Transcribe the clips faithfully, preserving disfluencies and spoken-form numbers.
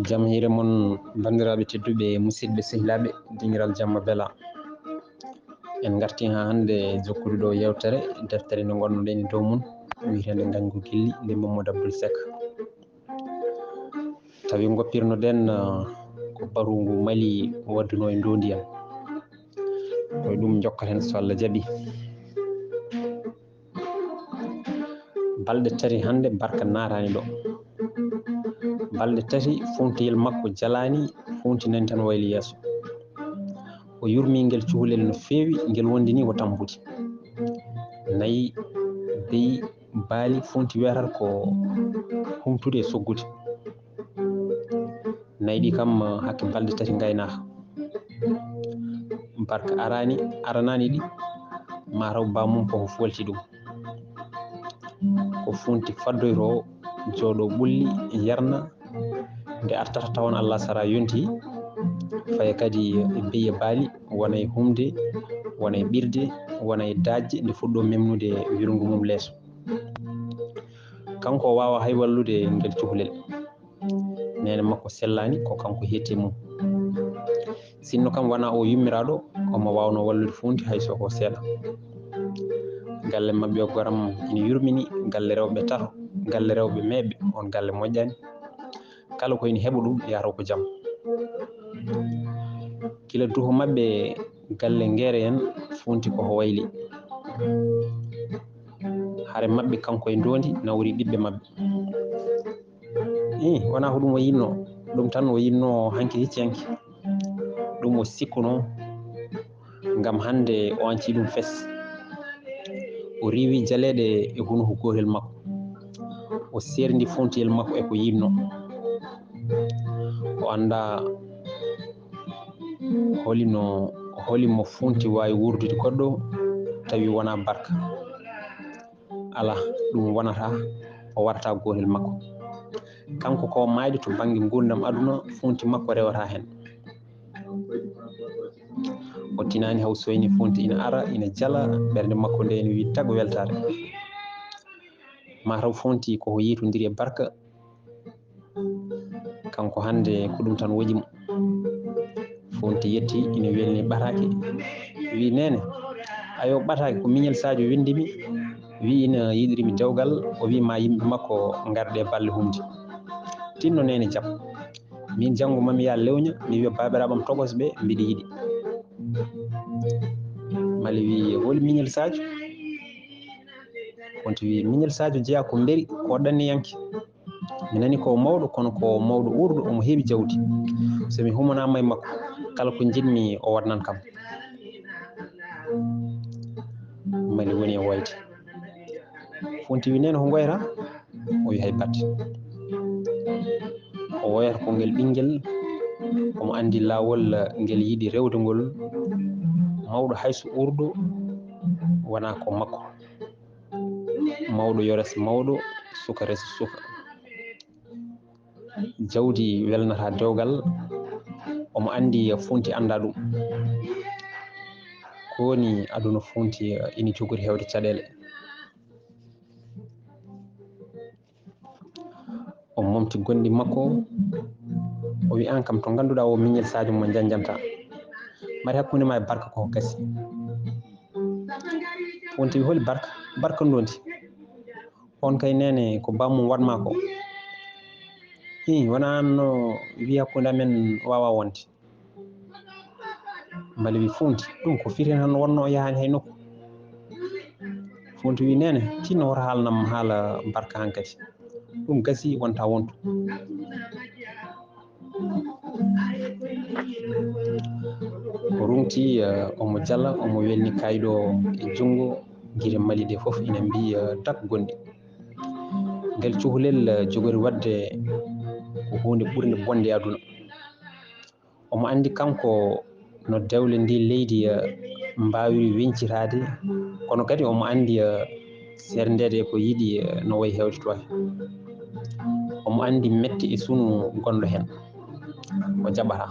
Jam hiire mon, banndiraaɓe tedduɓe, musidɓe, sehilaaɓe, dingiral jamma bela. En ngartii haa hannde jokkude ɗo yewtere, deftere nde ngonnoɗen e dow mum, wiyeteende Ngañgu Gilli, nde Mamadou Abdoul Seck. Tawi ngoppirnoɗen, ah, ko baru ngu Mali waddunoo e ndoondi en. Ko e ɗum njokkaten so Allah jaɓi. Balɗe tati hannde Barka naataani ɗo. Balɗe tati fuuntiyel makko jalaani, fuunti nani tan wayli yeeso. O yurmii ngel cukalel no feewi, ngel wondi ni ko tampude. Nayi, beyi, baali, fuunti weetat ko humtude e soggude. Nayi ɗi kam, hakke balɗe tati ngaynaaka. Barka araani, aranaani ɗi, mataw bammum koko folti ɗum. Ko fuunti faddoytoo, jooɗo ɓulli, yarna, nde artata tawan Allah sara yonti, faye kadi e beyi e baali, wona e humde, wona e ɓirde, wona e daajde, nde fuɗɗo memnude wirngu mum leeso. Kanko o waawa hay wallude ngel cukalel. Neene makko sellaani, ko kanko hetti mum. Sinno kam wona o yummiraaɗo, omo waawno wallude fuunti hay so ko seeɗa. Galle maɓɓe o goram ina yurmini, galle rewɓe tato, galle rewɓe meeɓe, on galle moƴƴaani. Kala ko ina heɓa ɗum, yahata ko jam. Gila duho maɓɓe galle Ngeere en, fuunti ko wayli. Hare maɓɓe kanko e ndoondi nawori ɓiɓɓe maɓɓe. Ih, wonaa ko ɗum o yiɗnoo. Ɗum tan o yiɗnoo hanki hecci hanki. Ɗum o sikkunoo ngam hannde o anci ɗum fes. O riiwi jaleeɗe e hunuko gootel makko. O seerndi fuuntiyel makko e ko yiɗnoo. O anndaa holi no, holi mo fuunti waawi wuurdude goɗɗo tawi wonaa Barka. Alaa, ɗum wonataa, o warata gootel makko. Kanko ko maayde to bannge nguurndam aduna, fuunti makko rewata heen. O tinaani haw soyni fuunti ina ara, ina jala, ɓernde makko nde ina wiyi tag weltaare. Mataw fuunti koko yiytondiri e Barka, kanko hannde ko ɗum tan woƴi mo. Fuunti yetti, ina welni ɓataake. Wi, "Neene, ayo ɓataake ko Miñel Sadio winndi mi, wi ina yiɗiri mi dewgal, o wi ma yimɓe makko ngarde balle humde. Tinno neene jam. Min janngo mami yaa lewña, mi wiya baabiraaɓe am tokos ɓe mbiɗa yiɗi." Mali wi, "Holi Miñel Sadio?" Fuunti wi, "Miñel Sadio jeyaa ko mberi, ko ɗanniyanke. Mi nani ko mawɗo, kono ko mawɗo uurɗo, omo heɓi jawdi. So mi humanaama e makko, kala ko njiɗmi o waɗnan kam." Mali woni e woyde. Fuunti wi, "Neene, ko ngoyata?" O wi, "Hay batte." O woyata ko ngel ɓinngel, omo anndi laawol ngel yiɗi rewde ngol. Mawɗo hay so uurɗo wonaa ko makko. Mawɗo yo res mawɗo, suka res suka. Jawdi welnata dewgal, omo anndi fuunti annda ɗum. Ko woni aduna fuunti ina jogori heewde caɗeele. O momti gonɗi makko, o wi, "Aan kam to ngannduɗaa o Miñel Sadio mo njanjanta. Mari hakkunde ma e Barka ko gasi." Fuunti wi, "Holi Barka? Barka ndondi. On kay neene ko bammum waɗ ma ko. Hi, wona aan no wi hakkunde amen waawa wonde." Mali wi, "Fuunti, ɗum ko firi tan wonno o yahaani hay nokku." Fuunti wi, "Neene, tinno wota haalnam haala Barka hankadi. Ɗum gasi wonta wontu." O ruŋti, eh, omo jala, omo welni kaydo e junngo, gite Mali ɗe fof ina mbiyi, eh, dak gonɗi. Ngel cukalel, eh, jogori waɗde ko huunde ɓurnde bonde e aduna. Omo anndi kanko no dewle ndi leydi, eh, mbaawiri weñcitaade, kono kadi omo anndi, eh, seerndeede e ko yiɗi, eh, no wayi heewde toon. Omo anndi mette e sunu gonɗo heen. O jaɓataa.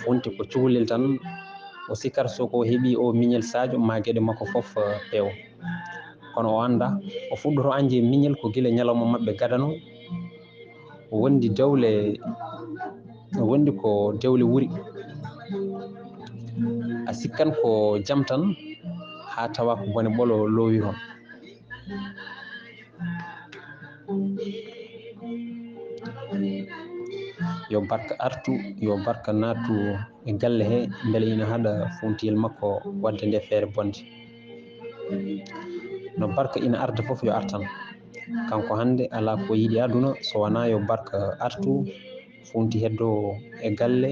Fuunti ko cukalel tan, o sikkata so ko heɓi o Miñel Sadio ma geɗe makko fof, eh, peewa. Kono o anndaa, o fuɗɗoto añde e Miñel ko gila ñalawma maɓɓe gadano, Wondi dewle, wondi ko dewle wuri. A sikkan ko jam tan, haa tawa ko bone ɓolo loowi toon. Yo barka artu, yo barka naatu e galle he, mbele ina haɗa funtiyel makko waɗde nde feere bonde. No barka ina arda fof, yo artan. Kanko hannde alaa ko yiɗi aduna so wonaa yo barka artu, funti heddo e galle,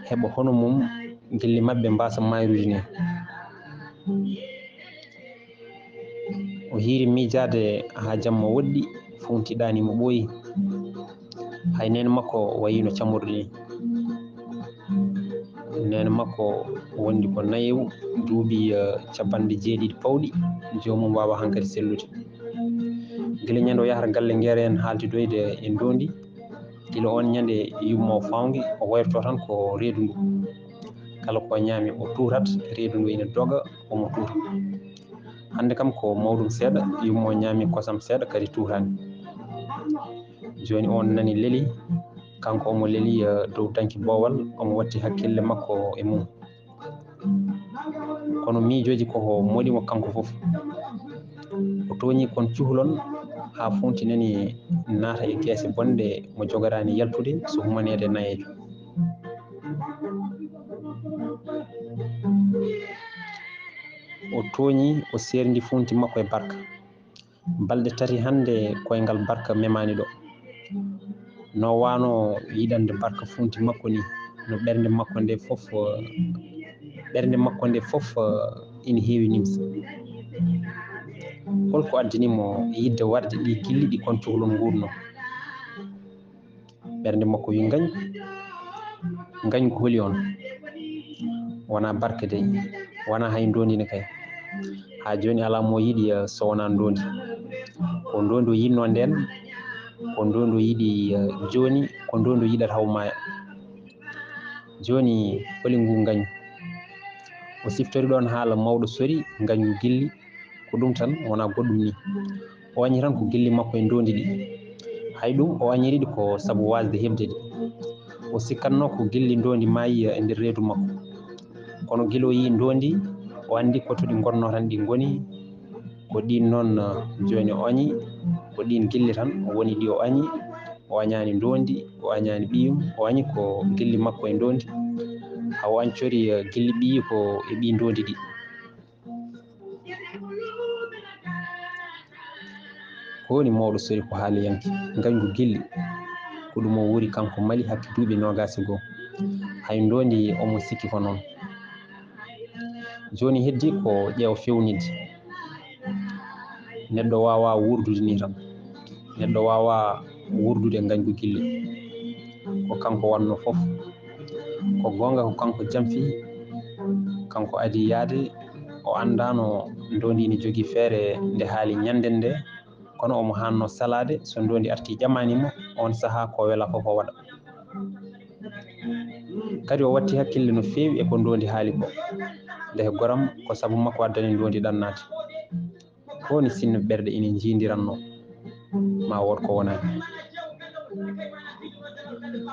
heɓa hono mum, gilli maɓɓe mbasa mayrude ni. O hiiri miijaade haa jamma woɗɗi, funti ɗaani mo ɓooyi. Hay neene makko wayino cammorɗi ni. Neene makko wondi ko nayewu, duuɓi, eh, capanɗe jeeɗiɗi pawɗi, joomum waawa hankadi sellude. Gila ñande o yahata galle ngeere en haaldidoyde e ndoondi, gila oon ñande yumma o fawngi, o wayrto tan ko reedu ndu. Kala ko ñaami o tuurat, reedu ndu ina doga, omo tuuta. Hannde kam ko mawɗum seeɗa, yumma o ñaami kosam seeɗa, kadi tuurani. Jooni oon nani leli, kanko omo leli, eh, dow danki boowal, omo watti hakkille makko e mum. Kono miijooji ko o moɗi mo kanko fof. O tooñi kon cuhlon haa funti nani naata e geese bonɗe mo jogoraani yaltude so humaneede nayeejo. O tooñi, o seerndi funti makko e barka. Balɗe tati hannde koyngal barka memaani ɗo. No waano yiɗande barka funti makko ni, no ɓernde makko nde fof, ɓernde makko nde fof ina heewi nimsa. Holko addani mo yiɗde waɗde ɗi gilli ɗi kon cuhlon nguurno? Ɓernde makko wi, ngañ, ngañ ko holi on? Wonaa barka dey, wonaa hay ndoondi ne kay. Haa jooni alaa mo yiɗi, eh, so wonaa ndoondi. Ko ndoondi o yiɗnoo ndeen, ko ndoondi o yiɗi, eh, jooni, ko ndoondi o yiɗata haa o maaya. Jooni holi ngu ngañ? O siftori ɗoon haala mawɗo sori, ngañgu gilli, ko ɗum tan, wonaa goɗɗum ni. O añi tan ko gilli makko e ndoondi ɗi. Hay ɗum o añiri ɗi ko sabu waasde heɓde ɗi. O sikkatnoo ko gilli ndoondi maayi e nder reedu makko. Kono gila o yii ndoondi, o anndi ko to ɗi ngonnoo tan ɗi ngoni. Ko ɗiin noon, eh, jooni o añi, ko ɗiin gilli tan woni ɗi o añi. O añaani ndoondi, o añaani ɓiyum, o añi ko gilli makko e ndoondi. Haa o añcori, eh, gilli ɓiyi ko e ɓii ndoondi ɗi. Ko woni mawɗo sori ko haaliyanke, ngañgu gilli, ko ɗum o wuri kanko Mali hakke duuɓi noogaas e goo. Hay ndoondi omo sikki ko noon. Jooni heddi ko ƴeewa feewnitde. Neɗɗo waawaa wuurdude nii tan. Neɗɗo waawaa wuurdude ngañgu gilli. Ko kanko waɗnoo fof. Ko goonga ko kanko jamfii, kanko adii yahde, o anndaano ndoondi ina jogii feere nde haali ñande nde, kono omo haannoo salaade, so ndoondi artii ƴamaani mo, oon sahaa ko welaa fof o waɗa. Kadi o watti hakkille no feewi e ko ndoondi haali ko. Ndeke goram ko sabu makko addani ndoondi ɗannaade. Ko woni sinno ɓerɗe ina njiidirannoo, ma wood ko wonaani.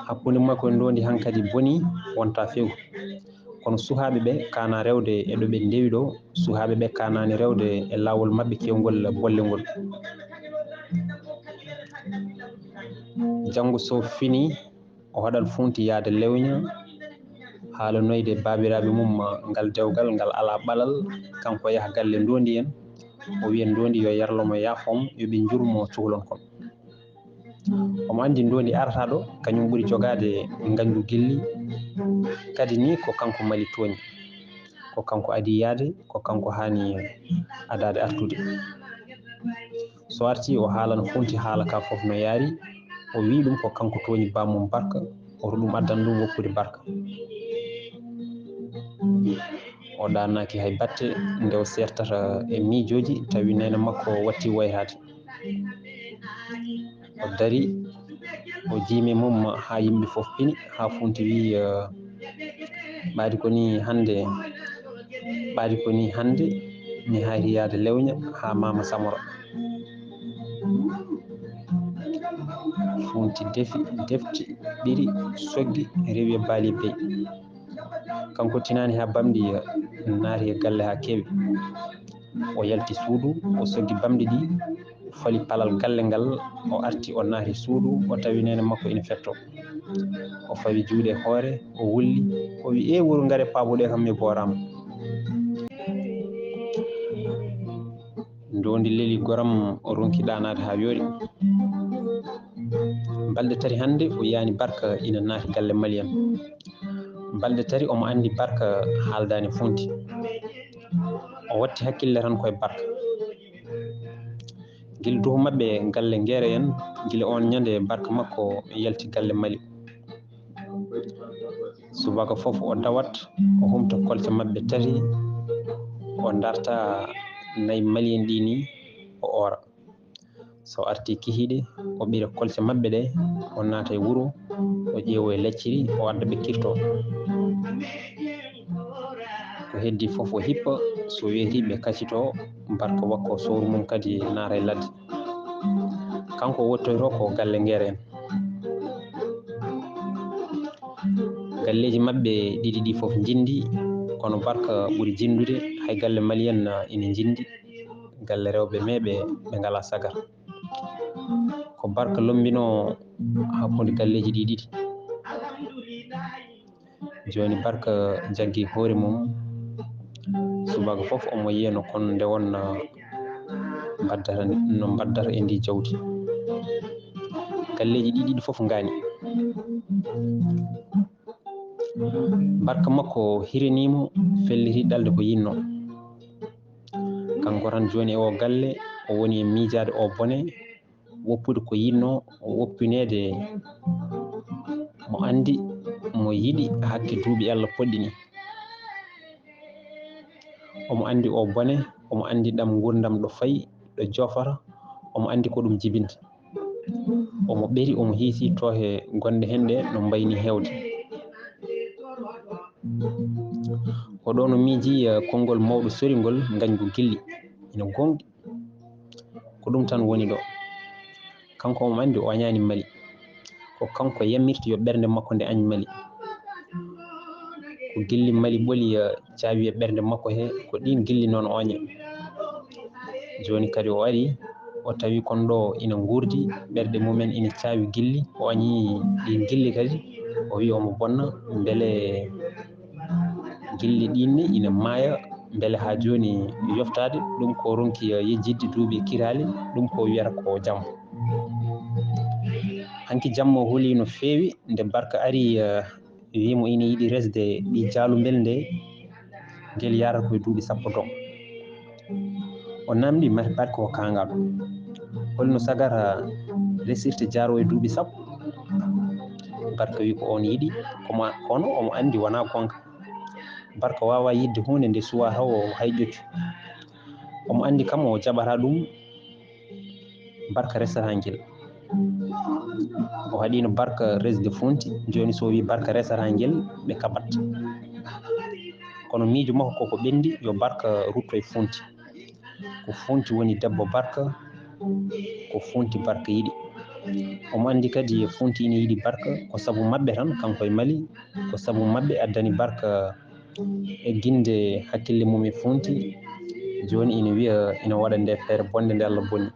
Hakkunde makko e ndoondi hankadi bonii, wonta few. Kono suhaaɓe ɓe kaana rewde e ɗo ɓe ndewi ɗo, suhaaɓe ɓe kaanaani rewde e laawol maɓɓe keewngol bolle ngol. Janngo so fini, o haɗat funti yahde lewña, haalanoyde baabiraaɓe mum ngal dewgal ngal alaa ɓalal, kanko yaha galle ndoondi en, o wiya ndoondi yo yarlo mo yaafo mo, yo ɓe njur mo cuhlon kon. Omo anndi ndoondi arata ɗo, kañum ɓuri jogaade ngañgu gilli, kadi ni ko kanko Mali tooñi, ko kanko adii yahde, ko kanko haani adaade artude. So artii, o haalana funti haala ka fof no yaari, o wii ɗum ko kanko tooñi bammum barka, hoto ɗum addan ɗum woppude barka. O ɗaanaaki hay batte nde o seertata e miijooji, tawi neene makko watti wayraade. O dari, o jiimi mum haa yimɓe fof pini, haa funti wii, eh, ɓaadi ko ni hannde, ɓaadi ko ni hannde, mi hayti yahde lewña haa Maama Samora. Funti defi, defti, ɓiri, soggi, rewi e baali bey. Kanko tinaani haa bamɗi, naati e galle haa keewi. O yalti suudu, o soggi bamɗi ɗi, fali palal galle ngal, o arti, o naati suudu, o tawi neene makko ina fetto. O fawi juuɗe hoore, o wulli, o wi: "Ee wuro, ngare paaboɗe kam, mi booraama." Ndondi leli goram, o ronki ɗaanaade haa yooɗi. Balɗe tati hannde, o yiyani Barka ina naati galle Mali en. Balɗe tati, omo anndi Barka haaldaani Funti. O watti hakkille tan koye Barka. Gila duho maɓɓe galle Ngeere en, gila oon ñande Barka makko yalti galle Mali. Subaka fof o dawat, o humta kolce maɓɓe tati, o darta nayi Mali en ɗi ni, o oora. So arti kihiiɗe, o ɓira kolce maɓɓe ɗe, o naata e wuro, o ƴeewa e lacciri, o adda ɓe kirto. Ko heddi fof o hippa, so weeti ɓe kacito, Barka wakko sowru mum kadi naata e ladde. Kanko o wottoyto ko galle Ngeere en. Galleeji maɓɓe ɗiɗi ɗi fof njinndi, kono Barka ɓuri jinndude, hay galle Mali en ina njinndi, galle rewɓe meeɓe ɓe ngalaa sagar. Ko Barka lombinoo hakkunde galleeji ɗi ɗiɗi. Jooni Barka jaggi hoore mum, subaka fof omo yiya no kon nde won, ah, mbaddata, no mbaddata e ndi jawdi. Galleeji ɗi ɗiɗi fof ngaani. Barka makko hiriniimo, felliti ɗalde ko yinnoo. Kanko tan jooni e o galle, o woni e miijaade o bone, woppude ko yinnoo, woppineede mo anndi, mo yiɗi hakke duuɓi Allah poɗɗi ni. Omo anndi o bone, omo anndi ɗam nguurndam ɗo fayi, ɗo joofata, omo anndi ko ɗum jibinta. Omo ɓeri, omo hiisi tooke gonɗe heen ɗe no mbayni heewde. Ko ɗo no miiji, eh, konngol mawɗo soringol ngañgu gilli ina goongɗi. Ko ɗum tan woni ɗo. Kanko omo anndi o añaani Mali. Ko kanko yamirta yo ɓernde makko nde añ Mali. Ko gilli Mali ɓoli, eh, caawi e ɓernde makko he, ko ɗiin gilli noon o añi. Jooni kadi o ari, o tawi kon ɗo ina nguurdi, ɓerɗe mumen ina caawi gilli, o añi ɗiin gilli kadi, o wi omo bonna, mbele gilli ɗiin ne ina maaya, mbele haa jooni yoftaade, ɗum ko ronki yejjitde duuɓi kiraali, ɗum ko wiyata ko jam. Hanki jamma o holi no feewi, nde Barka ari, eh, wi mo ina yiɗi resde ɓii jaalumbel nde, ngel yaarata koye duuɓi sappo dow. O namdi mati Barka ko kaangal. Holno sagara resirta jaaro e duuɓi sappo? Barka wi ko on yiɗi, kono, kono omo anndi wonaa goonga. Barka waawaa yiɗde huunde nde suwaa taw o hay ƴoccu. Omo anndi kam o jaɓataa ɗum, Barka resata ngel. O haɗino Barka resde Funti, jooni so o wi Barka resata ngel, ɓe kaɓat. Kono miijo makko koko ɓenndi, yo Barka rutto e Funti. Ko Funti woni debbo Barka, ko Funti Barka yiɗi. Omo anndi kadi Funti ina yiɗi Barka, ko sabu maɓɓe tan, kanko e Mali, ko sabu maɓɓe addani Barka e ginde hakkille mum e Funti. Jooni ina wiya ina waɗa nde feere bonde nde Allah bonni.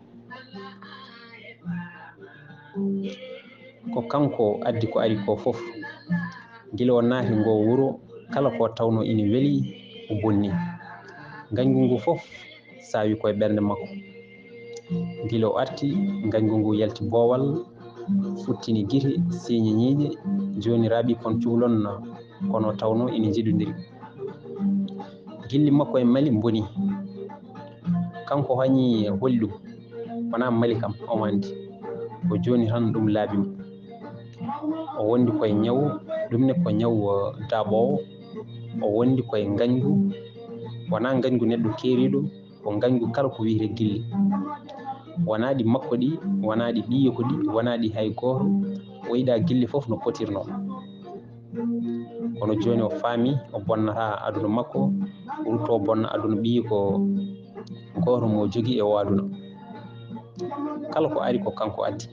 Ko kanko addi ko ari ko fof. Gila o naati ngo wuro, kala ko tawno ina weli, o bonni. Ngañgu ngu fof saawi koye ɓernde makko. Gila o arti, ngañgu ngu yalti boowal, futtini gite, siiñi ñiiƴe, jooni raaɓi kon cuhlon kono tawno ina njiɗondiri. Gilli makko e Mali mboni. Kanko hañi holi ɗum, wonaa Mali kam, omo anndi. Ko jooni tan ɗum laaɓi mo. O wondi koye ñaw, ɗum ne ko ñaw, eh, daaɓoowo. O wondi koye ngañgu, wonaa ngañgu neɗɗo keeriiɗo, ko ngañgu kala ko wiyetee gilli. Wonaa ɗi makko ɗi, wonaa ɗi ɓiyiiko ɗi, wonaa ɗi hay gooto. O yiɗa gilli fof no potirnoo. Kono jooni o faami, o bonnataa aduna makko, o rutto o bonna aduna ɓiyiiko gooto mo o jogii e o aduna. Kala ko ari ko kanko addi.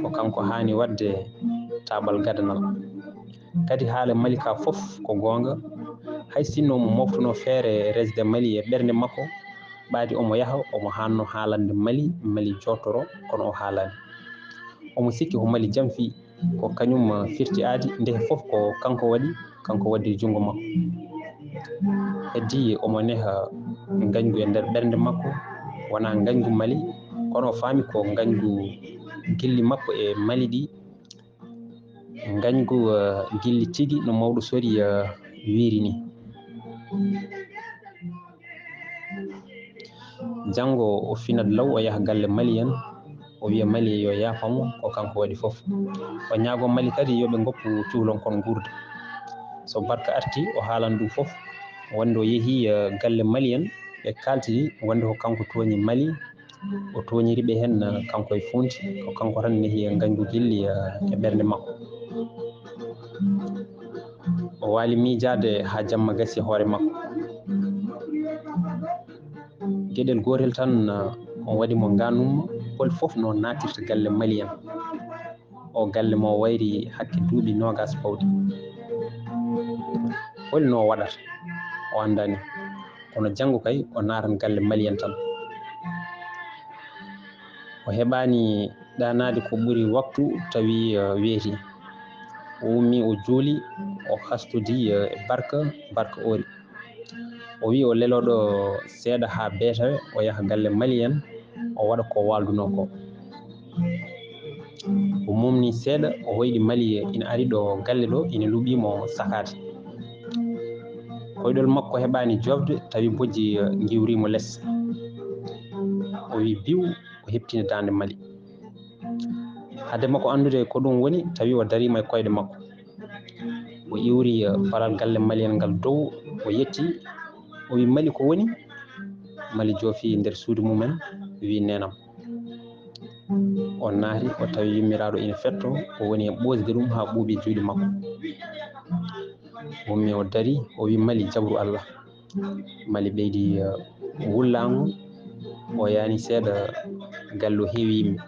ko kanko haani waɗde taabal gadanal. Kadi haala Mali ka fof ko goonga, hay sinno omo mooftuno feere resde Mali e ɓernde makko, ɓaadi omo yaha, omo haanno haalande Mali, Mali jooɗtoro, kono o haalaani. Omo sikki ko Mali jam fii, ko kañum, eh, firti aadi, ndehe fof ko kanko waɗi, kanko waɗi junngo makko. Heddi omo neha ngañgu e nder ɓernde makko, wonaa ngañgu Mali, kono o faami ko ngañgu gilli makko e Mali ɗi, ngañgu, eh, gilli tigi no mawɗo Sori, eh, wiiri ni. Janngo o finat law, o yaha galle Mali en, o wiya Mali yo yaafamo ko kanko waɗi fof. O ñaago Mali kadi yo ɓe ngoppu cuhlon kon nguurda. So Barka arti, o haalan ɗum fof. Wonde o yehi, eh, galle Mali en, ɓe kaaltidi wonde ko kanko tooñi Mali, o tooñiri ɓe heen, eh, kanko e Fuunti, ko kanko tan nehi e ngañgu gilli, eh, e ɓernde makko. O waali miijaade haa jamma gasi e hoore makko. Geɗel gootel tan, eh, o waɗi mo ngaanumma, hol fof no naatirta galle Mali en. O galle mo wayri hakke duuɓi noogas pawɗi. Holi no o waɗata? O anndaani. Kono janngo kay, o naatan galle Mali en tan. O heɓaani ɗaanaade ko ɓuri waktu, tawi, eh, weeti. O ummi, o juuli, o hastodi, eh, e Barka, Barka oori. O wi'i o leloɗo seeɗa haa beetawe, o yaha galle Mali en, o waɗa ko waalduno ko. O mumni seeɗa, o hoyɗi Mali ina ari ɗo galle ɗo, ina luɓi mo sakaade. Koyɗol makko heɓaani joofde, tawi bojji, eh, ngiwri mo les. O wi'i biw, o heɓtini daande Mali. Hade makko anndude ko ɗum woni, tawi o dariima e koyɗe makko. O iwri, eh, palal galle Mali en ngal dow, o yetti, o wi'i, "Mali ko woni?" Mali joofi nder suudu mum en, wi'i, "Neenam." O naati, o tawi yummiraaɗo ina fetto, o woni e ɓoosde ɗum haa ɓuuɓi juuɗe makko. O ummi, o dari, o wi'i, "Mali, jabru Allah." Mali ɓeydi, eh, wullaango, o yaani seeɗa, galle o heewi yimɓe.